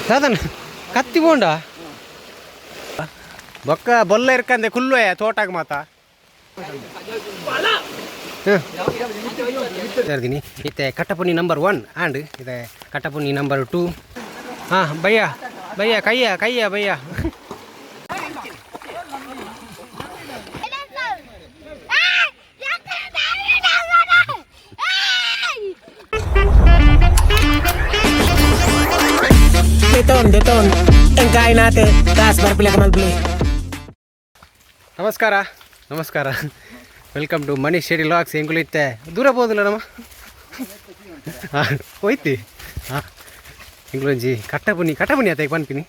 ದಾದನ ಕತ್ತಿ ಬೋಂಡ ಬೊಕ್ಕ ಬೊಲ್ಲ ಇರ್ಕಂದೆ ಕುಲ್ಲುವೆ ತೋಟಾಗ ಮಾತ ಇದ್ದೀನಿ. ಇತ್ತೆ ಕಟ್ಟಪುನಿ ನಂಬರ್ 1 ಆ್ಯಂಡ್ ಇದೆ ಕಟ್ಟಪುನಿ ನಂಬರ್ 2. ಹಾಂ ಭಯ್ಯ ಭಯ್ಯ ಕೈಯ ಕೈಯ bhaiya. Deton, deton. Ang kain natin. Taas para pila ka malbli. ನಮಸ್ಕಾರ ನಮಸ್ಕಾರ, welcome to Manish Shetty vlogs. ಎಂಕುಲು ಇತ್ತೆ ದೂರ ಹೋದಿಲ್ಲ ನಮ್ಮ. ಹಾಂ ಹೋಯ್ತಿ. ಹಾಂ ಎಂಕುಲೊಂಜಿ ಕಟ್ಟಪುನಿ ಕಟ್ಟಪುನಿ ಆತ ಪನ್ಪಿನಿ.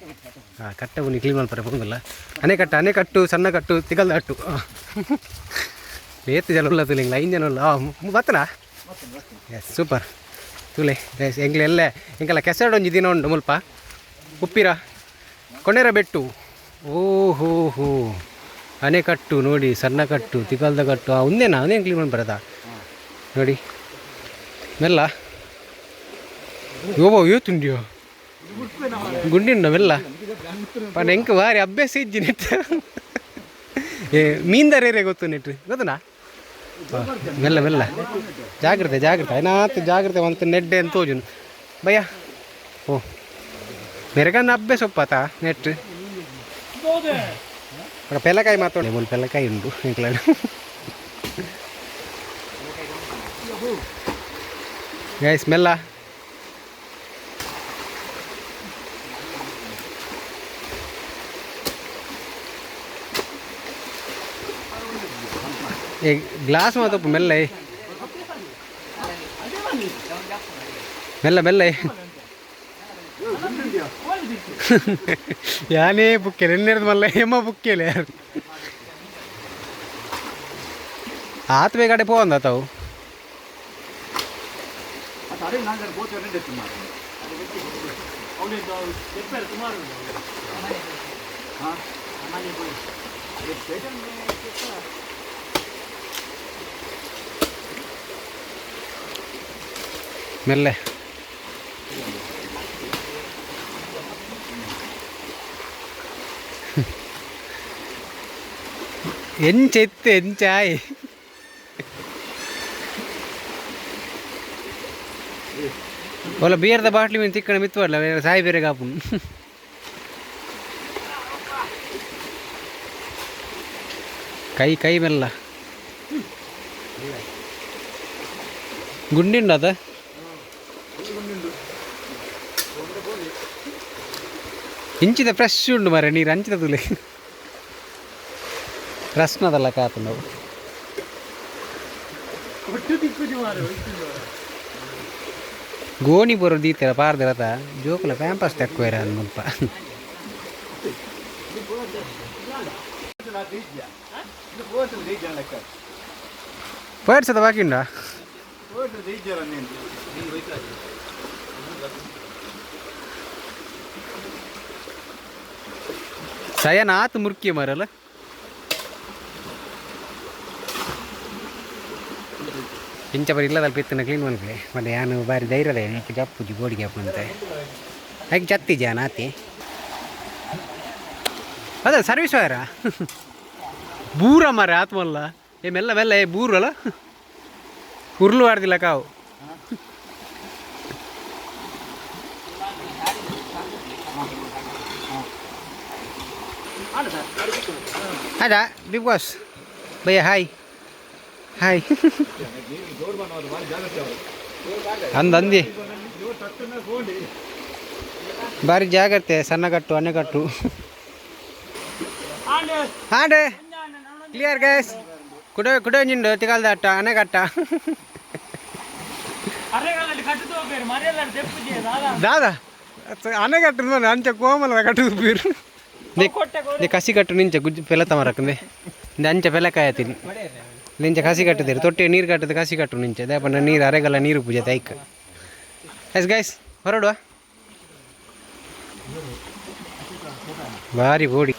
ಹಾಂ ಕಟ್ಟಪುನಿ ಕ್ಲೀನ್ ಮಲ್ಪರೆ ಪೋಂದಿಲ್ಲ. ಅಣೆಕಟ್ಟು ಅಣೆಕಟ್ಟು ಸಣ್ಣ ಕಟ್ಟು ತಿಗಲ್ದ ಅಟ್ಟು ಏತ್ ಜನ ಉಲ್ಲ ತುಲೆ 5 ಜನ ಉಲ್ಲ. ಬತ್ತನಾ? ಎಸ್ ಸೂಪರ್ ತುಲೆ. ಎಸ್ ಎಂಕ್ಲೆ ಎಲ್ಲ ಎಂಕಲ್ಲ ಕೆಸರಡೊಂಜಿ ದಿನ ಉಂಟು ಮುಲ್ಪ ಉಪ್ಪಿರ ಕೊಂಡೇರ ಬೆಟ್ಟು. ಓ ಹೋ ಹೋ ಅಣೆಕಟ್ಟು ನೋಡಿ, ಸಣ್ಣ ಕಟ್ಟು ತಿಗಲ್ದ ಕಟ್ಟು. ಒಂದೇನಾ ಒಂದೇ ಕ್ಲೀನ್ ಮಾಡಿ ಬರೋದಾ ನೋಡಿ ಮೆಲ್ಲ. ಯೋಬ ಏತುಂಡಿಯೋ ಗುಂಡಿಂಡ ಮೆಲ್ಲ ಪಂಡ ಎಂಕ್ ಬಾರಿ ಅಭ್ಯಾಸ ಇಜ್ಜಿ ನೆಟ್. ಏ ಮೀನ್ದಾರೇರೆ ಗೊತ್ತು ನೆಟ್ ಗೊತ್ತನಾ? ಮೆಲ್ಲ ಮೆಲ್ಲ ಜಾಗ್ರತೆ ಜಾಗ್ರತೆ ಏನಾತು ಜಾಗ್ರತೆ ಒಂದು ನೆಡ್ಡೆ ಅಂತ ತೋಜುನು ಭಯ್ಯ. ಓ ಮೆರಗನ್ನ ಅಭ್ಯಾಸ ಒಪ್ಪಾತ ನೆಟ್. ಪೆಲಕಾಯಿ ಮಾತಾಡಿ ಮೂಲು ಪೆಲಕಾಯಿ ಉಂಟು ಎಂಕ್ಲ. ಗೈಸ್ ಮೆಲ್ಲ ಏ ಗ್ಲಾಸ್ ಮಾತಪ್ಪ ಮೆಲ್ಲ ಏ. ಮೆಲ್ಲ ಮೆಲ್ಲ ಏ. ಯಾನೇ ಬುಕ್ಕೇಲೆ ಎನ್ನೇರ್ದು ಮಲ್ಲ ಎಮ್ಮ ಬುಕ್ಕೇಲೆ ಆತ್ ಬೇಗಡೆ ಪೋಂದ ತಾವು. ಮೆಲ್ಲೆ ಎಂಚೆತ್ತು ಎಂಚಾಯ್ ಒಲ್ಲ ಬಿಯರ್ದ ಬಾಟ್ಲಿ ಮೀನು ತಿಕ್ಕಣ ಮಿತ್ವಲ್ಲ ಸಾಯಿ ಬೇರೆ ಕಾಪುನ್. ಕೈ ಕೈ ಮೆಲ್ಲ ಗುಂಡಿಂಡ ಅದ ಇಂಚಿದ ಫ್ರೆಶ್ ಉಂಡು ಮಾರೆ ನೀರು ಅಂಚಿದ ತುಲೆ ರಸ್ನದಲ್ಲ ಕಾತು ನಾವು. ಗೋಣಿ ಬರೋ ದೀತರ ಪಾರ್ದಿರತ ಜೋಕುಲ ಪ್ಯಾಂಪಸ್ ತೆಕ್ಕೋರ ಮುಲ್ಪ. ಪೋಯ್ಸದ ಬಾಕಿ ಉಂಡಾ? ಸಯನ ಆತು ಮುರ್ಕಿ ಮಾರಲ್ಲ. ಇಂಚ ಬರಿ ಇಲ್ಲದಲ್ಲಿ ಪಿತ್ತನ ಕ್ಲೀನ್ ಮನ್ಪೆ ಮತ್ತೆ ಯಾನು ಬಾರಿ ಧೈರ್ಯದ എനിക്ക് ಜಪ್ಪುಜಿ ಬೋಡಿಗೆ ಅಪ್ಪಂತೆ ಹಾಗೆ ಜತ್ತಿ ಜಾನ ಆತಿ ಅದ ಸರ್ವಿಸ್ ವೈರ ಬೂರ ಮಾರೆ ಆತ್ಮಲ್ಲ. ಏ ಮೆಲ್ಲ ಮೆಲ್ಲ ಏ ಬೂರಲ್ಲ ಉರ್ಲು ಆಡ್ದಿಲ್ಲ ಕಾವು. ಅದ ಬಿಗ್ ಬಾಸ್ ಭಯ್ಯ ಹಾಯ್ ಹಾಯ್ ಅಂದ ಅಂದಿ ಬಾರಿ ಜಾಗ್ರತೆ ಸಣ್ಣ ಕಟ್ಟು ಅಣೆಕಟ್ಟು. ಹಾಂ ಕ್ಲಿಯರ್ ಗೈಸ್. ಕುಡ ಕುಡ ನಿಂಡು ತಿಗಲ್ದ ಅಟ್ಟ ಅಣೆಕಟ್ಟ ದಾದಾ ಅಣೆಕಟ್ಟು ಅಂಚ ಕೋಮಲ ಕಟ್ಟು ಪೀರು ಕಸಿ ಕಟ್ಟು ನಿಂಚ ಗುಜ್ಜು ಪೆಲತ ಮರಕಂದೆ ಅಂಚ ಪೆಲಕಾಯ ತಿನ್ನಿ ನಿಂಚ ಕಸಿ ಕಟ್ಟುತ್ತೀರಿ ತೊಟ್ಟೆ ನೀರು ಕಟ್ಟದ ಕಸಿ ಕಟ್ಟು ನಿಂಚ ದೇಪಣ್ಣ ನೀರು ಅರೆಗಲ್ಲ ನೀರು ಪೂಜೆ ತೈಕ್. ಎಸ್ ಗೈಸ್ ಹೊರಡುವ ಭಾರಿ ಬೋಡಿ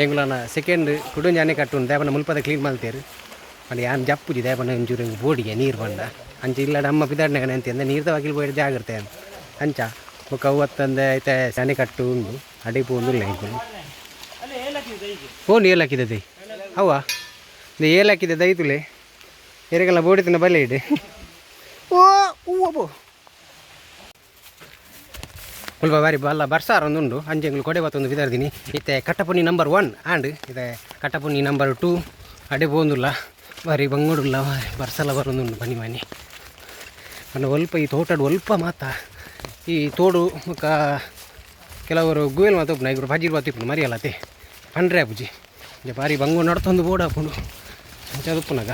ಎಂಗುಲನ ಸೆಕೆಂಡ್ ಕುಡುಂಜಾನೆ ಕಟ್ಟು ದೇಪಣ್ಣ ಮುಲ್ಪದ ಕ್ಲೀನ್ ಮಾಡ್ತೇರು ಪಂಡ ಯಾನ್ ಜಪ್ಪುಜಿ ದೇಪಣ್ಣ ಒಂಚೂರು ಬೋಡಿಗೆ ನೀರು ಬಂಡ ಅಂಚ ಇಲ್ಲಡ ಅಮ್ಮ ಪಿದಾಡ್ನಾಗ ಅಂತೆ ನೀರ್ದ ವಕೀಲ್ ಪೋಯ್ಡು ಜಾಗ್ರತೆ ಅಂಚ ಬೊಕ್ಕ ಅವು ಅತ್ತಂದೆ ಐತೆ ಅಣೆಕಟ್ಟು ಉಂಡು ಅಡೆ ಪೋಂದುಲ್ಲ ಎಂಕುಲು. ಓ ಏಲಕ್ಕಿದೆ ದೈ ಅವ ಇದು ಏಲಕ್ಕಿದೆ ದೈತುಲೆ ಎರೆಗೆಲ್ಲ ಬೋಡಿತಿನ ಬಲೆ ಇಡೆ. ಓ ಹೂವು ಮುಲ್ಪ ಬಾರಿ ಬಲ್ಲ ಬರ್ಸಾರ ಒಂದುಂಡು ಅಂಚೆಂಗ್ಲು ಕೊಡೆ ಬತ್ತೊಂದು ಬಿದಾರ್ದಿನಿ. ಇತ್ತೆ ಕಟ್ಟಪುನಿ ನಂಬರ್ 1 ಆಂಡ್ ಇತ್ತೆ ಕಟ್ಟಪುನಿ ನಂಬರ್ 2 ಅಡೆ ಪೋಂದುಲ್ಲ. ಬಾರಿ ಬಂಗೋಡುಲ್ಲ ಬಾರಿ ಬರ್ಸಲ ಬರೋದುಂಡು ಬನ್ನಿ ಬನ್ನಿ. ಪಂಡ ಒಲ್ಪ ಈ ತೋಟಡ್ ಒಲ್ಪ ಮಾತ ಈ ತೋಡು ಬೊಕ್ಕ ಕೆಲವರು ಗುವೆಲ್ ಮಾತ ಉಪ್ಪುನ ಇಬ್ರು ಬಜಿಲ್ ಮಾತ ಇಪ್ಪುನು ಮರಿಯಲ್ಲತೆ ಪಂಡ್ರೆ ಆಪುಜಿ. ಇಂಚ ಬಾರಿ ಬಂಗು ನಡ್ತೊಂದು ಬೋರ್ಡ್ ಆಪುಂಡು ಅಂಚ ಉಪ್ಪುನಗ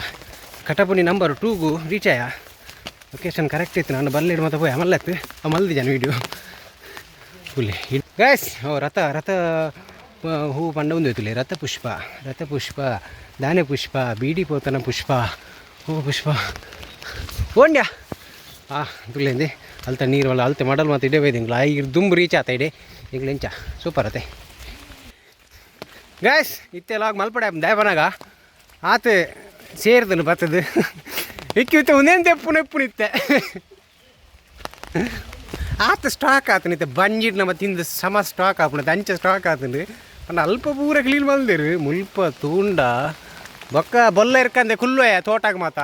ಕಟ್ಟಪುನಿ ನಂಬರ್ 2ಗು ರೀಚ್ ಆಯ. ಲೊಕೇಶನ್ ಕರೆಕ್ಟ್ ಇತ್ತು ನಾನು ಬಲ್ಲೆಡ್ ಮಾತ ಪೋಯ ಮಲ್ಲತ್ತು ಆ ಮಲ್ದಿ ಜನ ವೀಡಿಯೋ ಪುಲೆ ಗೈಸ್. ಓ ರಥ ರಥ ಹೂ ಪಂಡ ಒಂದು ತುಲೆ ರಥ ಪುಷ್ಪ ರಥ ಪುಷ್ಪ ದಾನೆ ಪುಷ್ಪ ಬೀಡಿ ಪೋತನ ಪುಷ್ಪ ಹೂ ಪುಷ್ಪ ಓಂಡ್ಯಾ ಆ ತುಲೆಂದೆ ಅಲ್ತ ನೀರು ಅಲ್ಲ ಅಲ್ತೆ ಮಡಲ್ ಮಾತು ಇಡೇ ಬೈದಿಂಗ್ಲ ಈಗ ದುಂಬು ರೀಚ್ ಆತ ಇಡೆ ಈಗಲೇ ಇಂಚ ಸೂಪರ್ ಅತೆ ಗೈಸ್. ಇತ್ತೆಲ್ಲ ಮಲ್ಪಡೆ ದಯಪನಾಗ ಆತ ಸೇರಿದನು ಬತ್ತದು ಇಕ್ಕಿ ಇತ್ತೆ ಒಂದೇನು ತೆಪ್ಪು ನೆಪ್ಪು ನಿತ್ತೆ ಆತ ಸ್ಟಾಕ್ ಆತನಿತ್ತೆ ಬಂಜಿಡ್ ನಮ್ಮ ತಿಂದು ಸಮ ಸ್ಟಾಕ್ ಆಪುಣತೆ ಅಂಚ ಸ್ಟಾಕ್ ಆತಂದು ಪಂಡ ಅಲ್ಪ ಪೂರ ಕ್ಲೀನ್ ಮಲ್ದಿರು ಮುಲ್ಪ ತೂಂಡ ಬೊಕ್ಕ ಬೊಲ್ಲ ಇರ್ಕಂದೆ ಕುಲ್ಲುಯ ತೋಟಾಗ ಮಾತ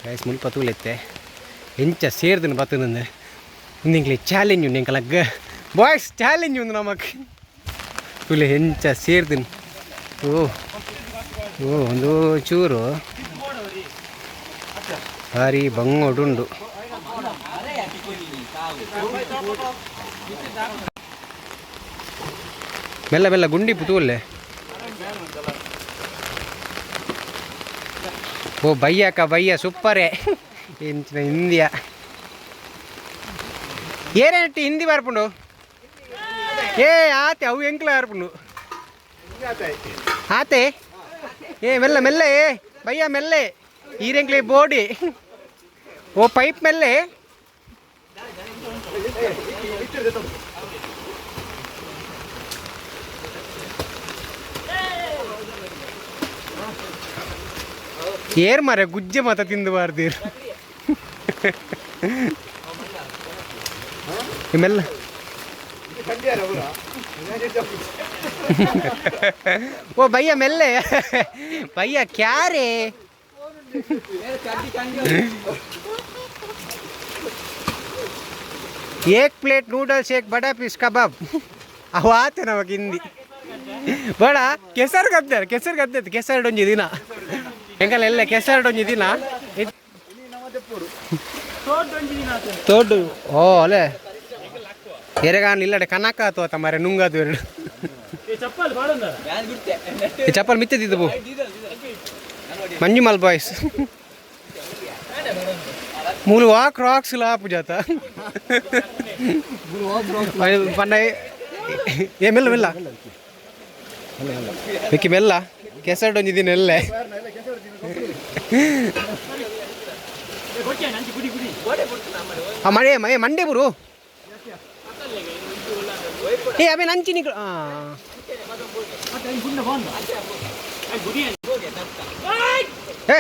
ಗೈಸ್. ಮುಲ್ಪ ತೂಲೆತ್ತೆ ಎಂಚ ಸೇರ್ದನು ಬತ್ತದಂದೆ ಇಂದಿಂಗ್ಲಿ ಚಾಲೆಂಜ್ ಉಂಡು ಎಂಕಲ ಬಾಯ್ಸ್ ಚಾಲೆಂಜ್ ಉಂದು ನಮಕ್ ತುಲೆ ಎಂಚ ಸೇರ್ದನು. ಓ ಓ ಒಂದು ಚೂರು ಭಾರಿ ಬಂಗೋಡುಂಡು. ಮೆಲ್ಲ ಮೆಲ್ಲ ಗುಂಡಿ ತೂಲೆ. ಓ ಬಯ್ಯಕ್ಕ ಬಯ್ಯ ಸೂಪರೇ ಎಂಚಿನ ಹಿಂದಿಯ ಏನೇನಟ್ಟಿ ಹಿಂದಿ ಬರ್ಪುಂಡು. ಏ ಆತೆ ಅವು ಎಂಕ್ಲ ಬರ್ಪುಂಡು ಆತೆ. ಏ ಮೆಲ್ಲ ಮೆಲ್ಲ ಏ ಬಯ್ಯ ಮೆಲ್ಲೆ ಈರೆಂಕ್ಲೆ ಬೋಡಿ ಓ ಪೈಪ್ ಮೆಲ್ಲೆ. ಏರ್ ಮಾರೆ ಗುಜ್ಜೆ ಮಾತ ತಿಂದು ಬಾರ್ದಿರು ಮೆಲ್ಲ. ಓ ಭಯ್ಯ ಮೆಲ್ಲೆ ಭಯ್ಯ ಕ್ಯಾರೆ. ಏಕ್ ಪ್ಲೇಟ್ ನೂಡಲ್ಸ್ ಏಕ್ ಬಡ ಪೀಸ್ ಕಬಾಬ್ ಅವು ಆತೆ ನಮಗೆ ಹಿಂದಿ ಬೇಡ. ಕೆಸರು ಗದ್ದೆ ಕೆಸರು ಗದ್ದೆ ಕೆಸರು ಡೊಂಜಿ ದಿನ ಎಂಕಲ್ಲ ಎಲ್ಲ ಕೆಸರು ಡೊಂಜಿ ದಿನ ತೋಡು. ಓ ಅಲೆ ಎರೆಗಾನ್ ಇಲ್ಲಡೆ ಕನಕ ತೋತ ಮಾರೆ ನುಂಗಾದು ಎರಡು ಈ ಚಪ್ಪಲ್ ಮಿತ್ತದಿದ್ದು ಬು ಮಂಜುಮಲ್ ಬಾಯ್ಸ್ ಮೂಲು ವಾಕ್ ರಾಕ್ಸ್ ಲಾಪು ಜಾತ ಪಂಡ. ಏ ಮೆಲ್ಲ ಮೆಲ್ಲ ಮಿಕ್ಕಿ ಮೆಲ್ಲ ಕೆಸರು ಡೊಂಜಿದ್ದೀನಿ ಎಲ್ಲೆ. ಆ ಮಳೆ ಮಳೆ ಮಂಡೆ ಬುರು. ಏ ಅವೇ ನಂಚಿನಿ. ಹಾಂ ಏ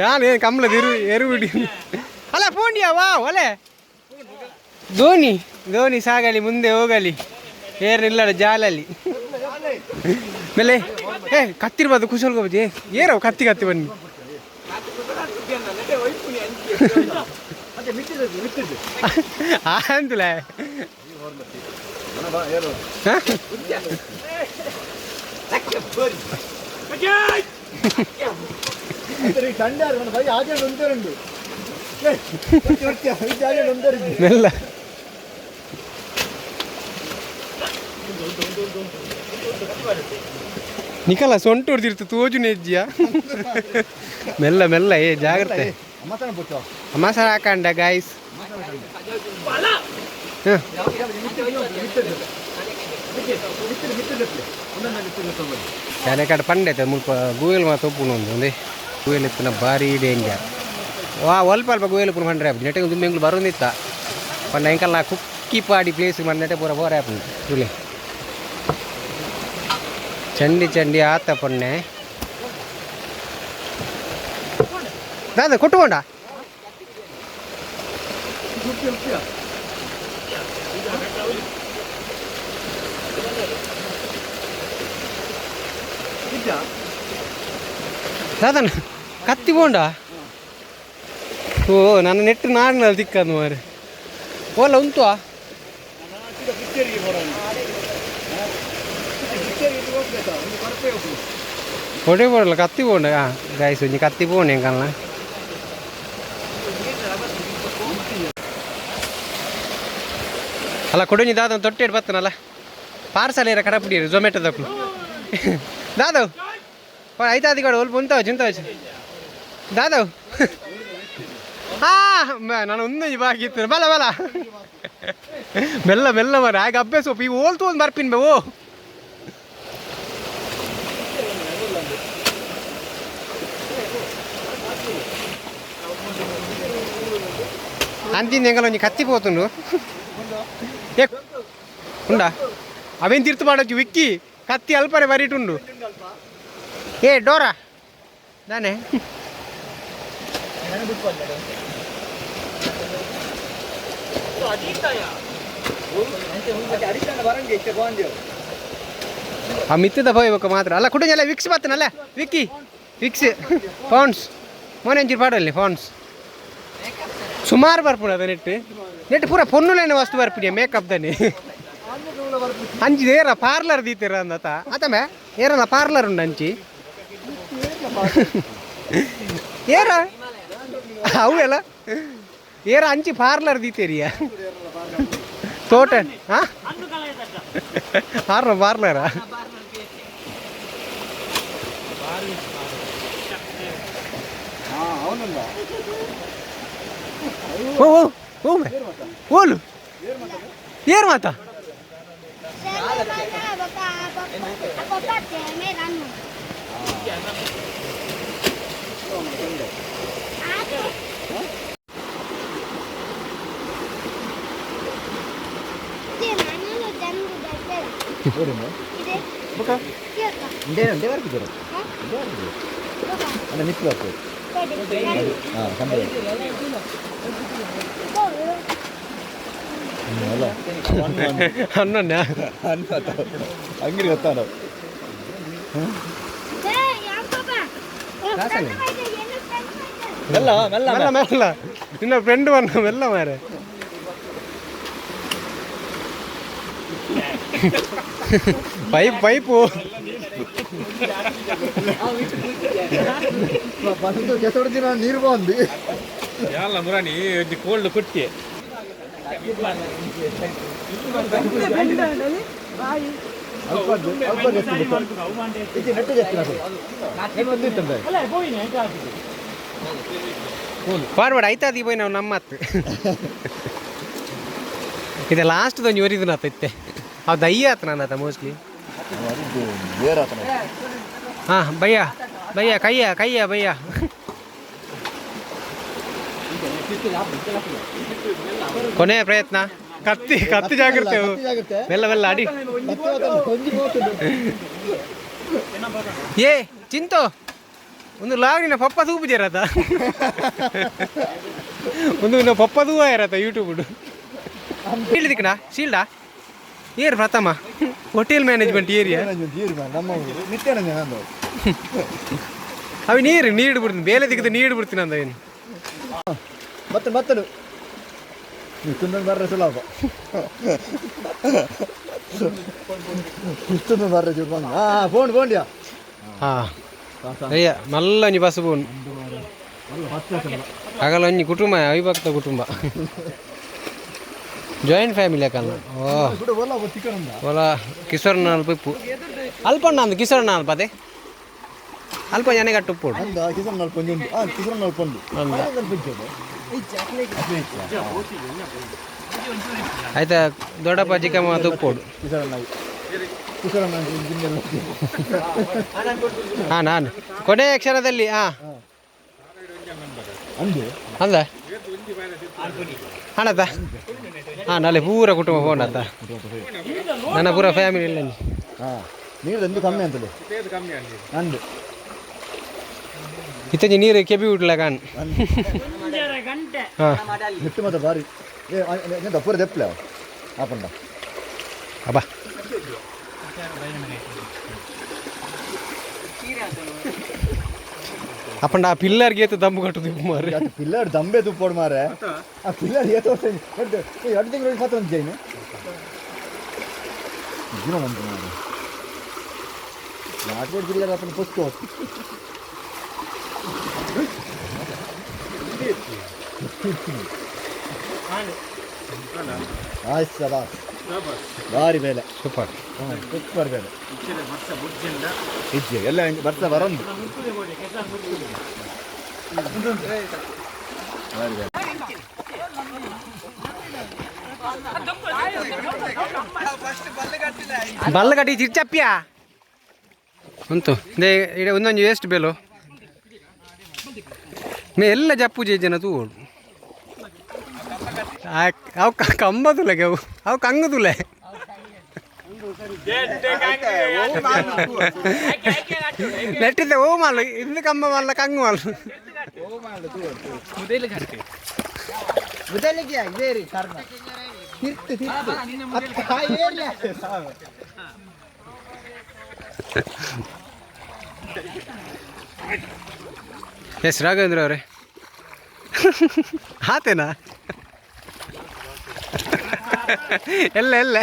ಯಾನ್ ಏನು ಕಮ್ಲದ ಇರು ಎರು ಬಿಡಿ ಅಲ್ಲ ಪೋಂಡಿಯಾ ವಾ ಒಲೆ ಧೋನಿ ಧೋನಿ ಸಾಗಲಿ ಮುಂದೆ ಹೋಗಲಿ ಏರಿಲ್ಲ ಜಾಲಲ್ಲಿ ಮೇಲೆ. ಏ ಕತ್ತಿರ್ಬಾರ್ದು ಕುಶಲ್ ಗೋಬಜಿ ಏರವು ಕತ್ತಿ ಕತ್ತಿ ಬನ್ನಿ. ಆಂತುಲ ಮೆಲ್ಲ ನಿಕಲ ಸೊಂಟು ಹೊಡ್ದಿರ್ತು ತೋಜು ನೆಜ್ಜಿಯ ಮೆಲ್ಲ ಮೆಲ್ಲ. ಏ ಜಾಗ್ರತೆ ಅಮ್ಮ ಸರ್ ಹಾಕಂಡ ಗಾಯ್ಸ್. ಕಡೆ ಪಂಡೆ ಮುಲ್ಪ ಗೂಗಲ್ ಮಾತ ಒಪ್ಪುನು ಒಂದು ಒಂದೇ ಗೂಗಲ್ ಇತ್ತಿನ ಭಾರಿ ಡೇಂಜರ್ ವಾ ಅಲ್ಪ ಅಲ್ಪ ಗೂಗಲ್ ಉಪ್ಪುನು ಪಂಡ್ರೆ ಆಪುಜಿ ನೆಟ್ಟೆ ಒಂದು ಎಂಗ್ಲು ಬರೋದಿತ್ತ ಪಂಡ ಎಂಕಲ್ನ ಕುಕ್ಕಿ ಪಾಡಿ ಪ್ಲೇಸ್ ನೆಟ್ಟೆ ಪೂರ ಬೋರೆ ಆಪುಂಡು ತುಲೆ ಚಂಡಿ ಚಂಡಿ ಆತ ಪೊನ್ನೆ ದಾದ ಕೊಟ್ಟುಕೊಂಡ. ದಾದನ ಕತ್ತಿ ಬೋಂಡ. ಓ, ನನ್ನ ನೆಟ್ಟು ನಾಡಿನಲ್ಲಿ ತಿಕ್ಕದು ಮಾರೆ. ಓಲ ಉಂಟು. ಹೊಡೆ ಬೋಡಲ್ಲ, ಕತ್ತಿ ಬೋಂಡ. ಹಾಂ ಗಾಯ್ಸ್, ಒಂಜಿ ಕತ್ತಿ ಬೋಂಡ ಎಂಕಲ್ನ. ಅಲ್ಲ, ಕೊಡೊಂಜಿ ದಾದ ತೊಟ್ಟೆಡ್ ಬತ್ತನಲ್ಲ, ಪಾರ್ಸಲ್ ಏರ ಕಡಪುಡಿಯರು ಝೊಮ್ಯಾಟೋದಕ್ಕೂ. ದಾದವ್ ಐತಾದಿ ಕಡೆ ಒಲ್ಪ ಉಂತಾವಚು ಉಂತಾವಚು ದಾದವ್. ಹಾ, ನಾನು ಒಂದೊಂಜಿ ಬಾಕಿ ಇತ್ತು. ಬಲ ಬಲ, ಮೆಲ್ಲ ಮೆಲ್ಲ ಮರ ಆಗ ಅಭ್ಯಾಸ. ಈ ಓಲ್ತು ಒಂದು ಬರ್ಪಿನ್ ಬೇ. ಓ ಅಂತಿಂದ ಎಂಗಲ ಒಂಜಿ ಕತ್ತಿ ಪೋತುಂಡು. ಏ ಉಂಡಾ? ಅವೇನು ತಿರ್ತು ಮಾಡೋದು ವಿಕ್ಕಿ, ಕತ್ತಿ ಅಲ್ಪನೆ ಬರೀಟುಂಡು. ಏ ಡೋರಾ ದಾನೆ. ಆ ಮಿತ್ತದ ಬೊಕ್ಕ ಮಾತ್ರ ಅಲ್ಲ ಕುಟುಂಜಲ್ಲ. ವಿಕ್ಸ್ ಬತ್ತನಲ್ಲ ವಿಕ್ಕಿ, ವಿಕ್ಸ್ ಪೌಂಡ್ಸ್ ಮೊನ್ನೆ ಒಂಚೂರು ಪಾಡಲ್ಲಿ ಪೌಂಡ್ಸ್ ಸುಮಾರು ಬರ್ಪುಂಡು. ಅದ ನೆಟ್ ನೆಟ್ ಪೂರ ಪೊನ್ನುಲೇನ ವಸ್ತು ಬರ್ಪಿನಿ, ಮೇಕಪ್ ದನಿ ಅಂಚಿ. ಏರ ಪಾರ್ಲರ್ ದೀತೀರ ಅಂದತ ಆತಮೆ? ಏರಲ್ಲ, ಪಾರ್ಲರ್ ಉಂಡು ಅಂಚಿ. ಏರ ಅವು ಎಲ್ಲ ಏರ ಅಂಚಿ ಪಾರ್ಲರ್ ದೀತೇರಿಯ ತೋಟ. ಹಾಂ, ಆರ್ನ ಪಾರ್ಲರಾ? ಓ ಓ ಓ ಮೆ ಓಲು ಏರ್ ಮಾತಾ. ಹನ್ನೊಂದ. ಅಂಗಡಿ ಗೊತ್ತಾನ. ಮೆಲ್ಲ ಮೆಲ್ಲ. ಮೆಲ್ಲ ಮೆಲ್ಲ, ನಿನ್ನ ಫ್ರೆಂಡ್ ಬಂದ, ಮೆಲ್ಲ ಮಾರೆ. Pipe pipe. ಬಂದು ಕೆಸರು ದಿನ ನೀರು ಬಂದು. ಯಾಲ ಮುರಾಣಿ ಒಂಜಿ ಕೋಲ್ಡ್ ಕುಟ್ಟಿ. ಅಲ್ಪ ಅಲ್ಪ ಜಾಸ್ತಿ ಇಜ್ಜಿ, ನೆಟ್ಟು ಜಾಸ್ತಿ ಇತ್ತಂದೆ. ಫಾರ್ವರ್ಡ್ ಆಯ್ತಾ ಪೋಯ್ ನಾವು ನಮ್ಮತ್ತು. ಇದು ಲಾಸ್ಟ್ ಒಂಜಿ ಒರಿದಿನ ಇತ್ತೆ. ಅವು ದಯ್ಯ ಆತ ನನ್ನ ಮೋಸ್ಟ್ಲಿ. ಬೇರೆ ಆತನ. ಹಾಂ, ಭಯ್ಯ ಭಯ್ಯ, ಕೈಯ ಕೈಯ ಭಯ್ಯ. ಕೊನೆಯ ಪ್ರಯತ್ನ. ಕತ್ತಿ ಕತ್ತಿ, ಜಾಗ್ರತೆ. ಕತ್ತಿ ಜಾಗ್ರತೆ. ಮೆಲ್ಲ ಮೆಲ್ಲ ಅಡಿ. ಕತ್ತಿ ಆತನ, ಒಂಜಿ ಮೂವತ್ತೊಂದು. ಏ ಚಿಂತೋ, ಒಂದು ಲಾಗಿನ ಪಪ್ಪ ತೂಪುಜೇರತ, ಒಂದು ನಿನ್ನ ಪಪ್ಪ ತೂವ ಇರತ್ತ ಯೂಟ್ಯೂಬ್ ಶೀಲ್ಡ್ ದಿಕ್ಕಣ ಶೀಲ್ಡಾ. ಏರ್ ಪ್ರಥಮ ಹೋಟೆಲ್ ಮ್ಯಾನೇಜ್ಮೆಂಟ್ ಏರಿಯಾ. ನೀರು ನಮ್ಮ ನಿತ್ಯಾನಂದ ನಂದು. ಅವಿ ನೀರು ನೀರು ಬಿಡ್ತೀನಿ, ಬೇಲೆ ದಿಕ್ಕದ ನೀರು ಬಿಡ್ತೀನಿ ಅಂದ ಏನು. ಮತ್ತೆ ಮತ್ತೆ ನೀವು ತಿಂದೊಂದು ಬರ್ರೆ ಸುಲಭ, ಇಷ್ಟೊಂದು ಬರ್ರೆ ಚೂರು ಬಂದು. ಹಾಂ, ಫೋನ್ ಫೋನ್ಯಾ. ಹಾಂ ಅಯ್ಯ, ಮಲ್ಲ ಒಂಜಿ ಬಸ್ ಬೋನ್ ಆಗಲ್ಲ. ಒಂಜಿ ಕುಟುಂಬ, ಅವಿಭಕ್ತ ಕುಟುಂಬ, ಜಾಯಿಂಟ್ ಫ್ಯಾಮಿಲಿ ಯಾಕಲ್ಲ. ಓ. ಬಿಡು, ಒಲ್ಲ ಚಿಕನ್. ಒಲ ಕಿಶೋರ್ ಅಲ್ಪ ಇಪ್ಪು ಅಲ್ಪ ಉಂಡು ಕಿಶೋರ್ ಅಲ್ಪ ಅದೇ ಅಲ್ಪ ಜನ ಉಪ್ಪು. ಅಂದ ಕಿಸನ್ ನಲ್ಪ ಒಂಜಿ ಉಂಡು. ಹಾಂ, ಕಿಸನ್ ನಲ್ಪ ಉಂಡು. ಆಯ್ತಾ, ದೊಡ್ಡಪ್ಪ ಚಿಕ್ಕಮ್ಮ ತುಪ್ಪೋಡು. ಕಿಸನ್ ಕಿಸನ್. ಹಾಂ, ನಾನು ಕೊನೆಯ ಕ್ಷಣದಲ್ಲಿ ಹಾಂ. ಅಂದು. ಅಂದ ಹಾಣತ್ತ. ಹಾಂ, ನಾಳೆ ಪೂರ ಕುಟುಂಬ ಫೋನ್ ಆತ, ನನ್ನ ಪೂರ ಫ್ಯಾಮಿಲಿ ಇಲ್ಲ. ಹಾಂ, ನೀರು ಎಂದು ಕಮ್ಮಿ ಅಂತಲೇ ಅಂದು. ಇತ್ತಂಜಿ ನೀರು ಕೆಬಿ ಬಿಡ್ಲ ಕಾಣ್. ಹಾಂ. ನೆಟ್ಟು ಮಾತ್ರ ಬಾರಿ. ಏ ಎಂತ ಪೂರ ದೆಪ್ಪಲೆ ಆಪಂಡ. ಅಬ್ಬಾ. ಅಪ್ಪಂಡ ಆ ಪಿಲ್ಲರ್ಗೆ ಏತು ದಮ್ಮು ಕಟ್ಟುದು ಮಾರ್ರೆ. ಪಿಲ್ಲರ್ ದಂಬೆ ತುಪ್ಪೋಡು ಮಾರೆ. ಆ ಪಿಲ್ಲರ್ ಏತು ವರ್ಷ, 2 ತಿಂಗಳು ಮಾತ್ರ ಜೈನ್ ದಿನ ಬಂತು ಮಾರೆ. ನಾಲ್ಕು ಪಿಲ್ಲರ್ ಅಪ್ಪನ ಪುಸ್ತಕ. ಆಯ್ತು, ಸಬಾಸ್, ಭಾರಿ ಬೇಲೆ. ಸೂಪರ್. ಸೂಪರ್ ಬೇಲೆ. ಇಜ್ಜೆ ಎಲ್ಲ ಬರ್ಸ ಬರೊಂದು ಭಾರಿ ಬೇಲೆ. ಬಲ್ಲಗಟ್ಟಿ ಚಿರ್ಚಪ್ಪಿಯ ಉಂಟು they ಇಡ ಒಂದೊಂದು ಎಷ್ಟು ಬೇಲು ಮೇ ಎಲ್ಲ ಜಪ್ಪು ಜನ ತೂವೋಡು. ಅವು ಕಂಬ ತುಲೆಗೆ, ಅವು ಅವು ಕಂಗು ತುಲೆ. ನೆಟ್ಟಿದ್ದೆ ಓ ಮಾಲು ಇಂದು ಕಂಬ ಮಲ್ಲ ಕಂಗು ಮಾಲು. ಎಸ್ ರಾಘವೇಂದ್ರ ಅವರೇ, ಆತೇನಾ? ಎಲ್ಲ ಎಲ್ಲ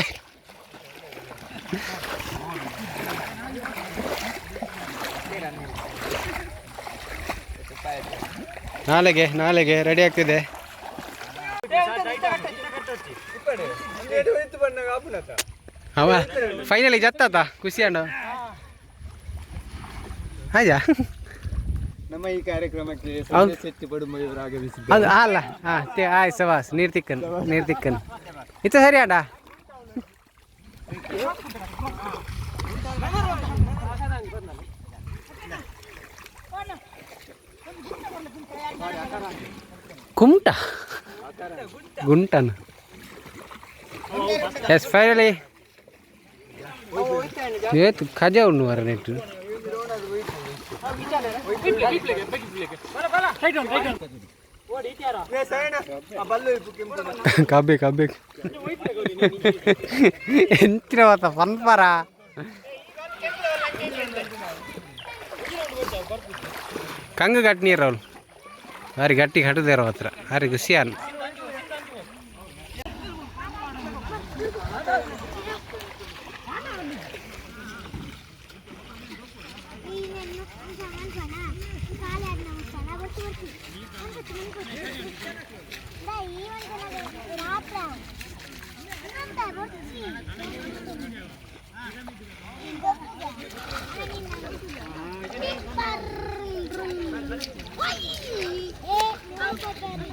ನಾಳೆಗೆ ನಾಳೆಗೆ ರೆಡಿ ಆಗ್ತಿದೆ. ಅವ ಫೈನಲಿ ಜತ್ತಾತ ಖುಷಿ ಅಣ್ಣ ಆಯ್ತಾ? ನಮ್ಮ ಈ ಕಾರ್ಯಕ್ರಮಕ್ಕೆ ಹೌದು. ಶೆಟ್ಟಿ ಪಡುಮೈಯವರು ಆಗಮಿಸಿದ್ದಾರೆ. ಅದು ಅಲ್ಲ, ಹಾಂ, ಆಯ್ತು, ಸವಾಸ್. ನೀರು ತಿಕ್ಕನ್, ನೀರು ತಿಕ್ಕನ್ ಇತ್ತ ಸರಿ ಅಣ್ಣ. ಕುಮಟ ಗುಂಟನ್. ಎಸ್, ಫೈನಲಿ ಏತು ಖಜಾ ಉಂಡು ಮರ ನೆಟ್ಟು. ಕಬ್ಬೆ ಕಬ್ಬೆ ಎಂತಿನ ಮಾತ ಪನ್ಪರ. ಕಂಗು ಗಟ್ಟಿ ನೀರು ಅವಳು ಬಾರಿ ಗಟ್ಟಿ ಕಟ್ಟದೇರೋ ಹತ್ರ ಬಾರಿ ಖುಷಿಯಾನ್.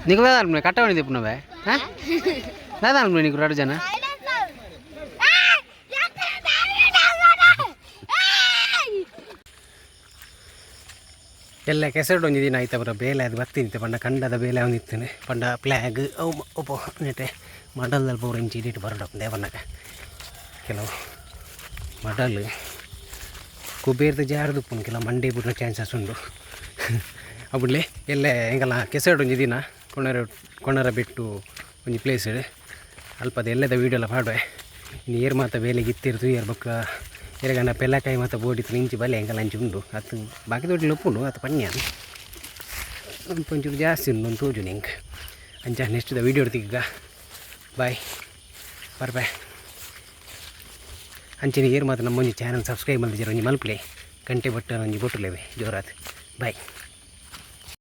నీకు దాదాపు కట్టవండి తిప్పున్నావే దాదాపు నీకు రెండు జన. ಎಲ್ಲ ಕೆಸರು ಒಂಜಿ ದಿನ ಆಯ್ತು ಅವರ ಬೇಲೆ ಅದು ಬತ್ತಿನಿತ್ತೆ ಪಂಡ ಕಂಡದ ಬೇಲೆ ಅವನಿತ್ತೇನೆ ಪಂಡ ಪ್ಲ್ಯಾಗ್ ಅವು ಒಪ್ಪೋ ನೆಟೆ ಮಡಲ್ದಲ್ಲಿ ಪೂರ ಇಂಚಿ ಇಟ್ಟು ಬರಡ ದೇವನಾಗ. ಕೆಲವು ಮಡಲ್ ಕುಬೇರ್ದ ಜಾರದು ಪುನ್ ಕೆಲವು ಮಂಡೆ ಬಿಡ್ನ ಚಾನ್ಸಸ್ ಉಂಡು. ಅಬುಡ್ಲೆ ಎಲ್ಲೆ ಎಂಕಲ್ಲ ಕೆಸರು ಒಂಜಿ ದಿನ ಕೊಣರ ಕೊಣರ ಬಿಟ್ಟು ಒಂಜಿ ಪ್ಲೇಸ್ ಅಲ್ಪದ ಎಲ್ಲದ ವೀಡಿಯೋ ಎಲ್ಲ ಪಾಡುವೆ. ಇನ್ನು ಏರ್ ಮಾತ ಬೇಲೆಗೆ ಇತ್ತಿರ್ತು ಏರ್ ಬೊಕ್ಕ ಎರೆಗನ ಪೆಲ್ಲಕಾಯಿ ಮಾತ ಬೋಡಿತ್ತು ಇಂಚಿ ಬಲೆ ಎಂಕಲ್ಲ ಅಂಚಿ ಉಂಡು ಅತ್ತು ಬಾಕಿ ದೊಡ್ಡ ಉಪ್ಪುಂಡು ಅತ್ತು ಪನ್ಯ ಒಂಚೂರು ಜಾಸ್ತಿ ಉಂಡು ಒಂದು ತೋಜು ನಿಂಗೆ. ಅಂಚ ನೆಕ್ಸ್ಟ್ the video ಈಗ ಬಾಯ್ ಬಾಯ್. ಅಂಚನೆ ಏರ್ ಮಾತ್ರ ನಮ್ಮ ಒಂಜಿ ಚಾನಲ್ ಸಬ್ಸ್ಕ್ರೈಬ್ ಮಲ್ದಿಜಾರ ಒಂಜಿ ಮಲ್ಪಲೆ, ಗಂಟೆ ಬಟ್ಟನ್ ಒಂಜಿ ಬೊಟ್ಟುಲೇವೆ ಜೋರಾತ್. ಬಾಯ್.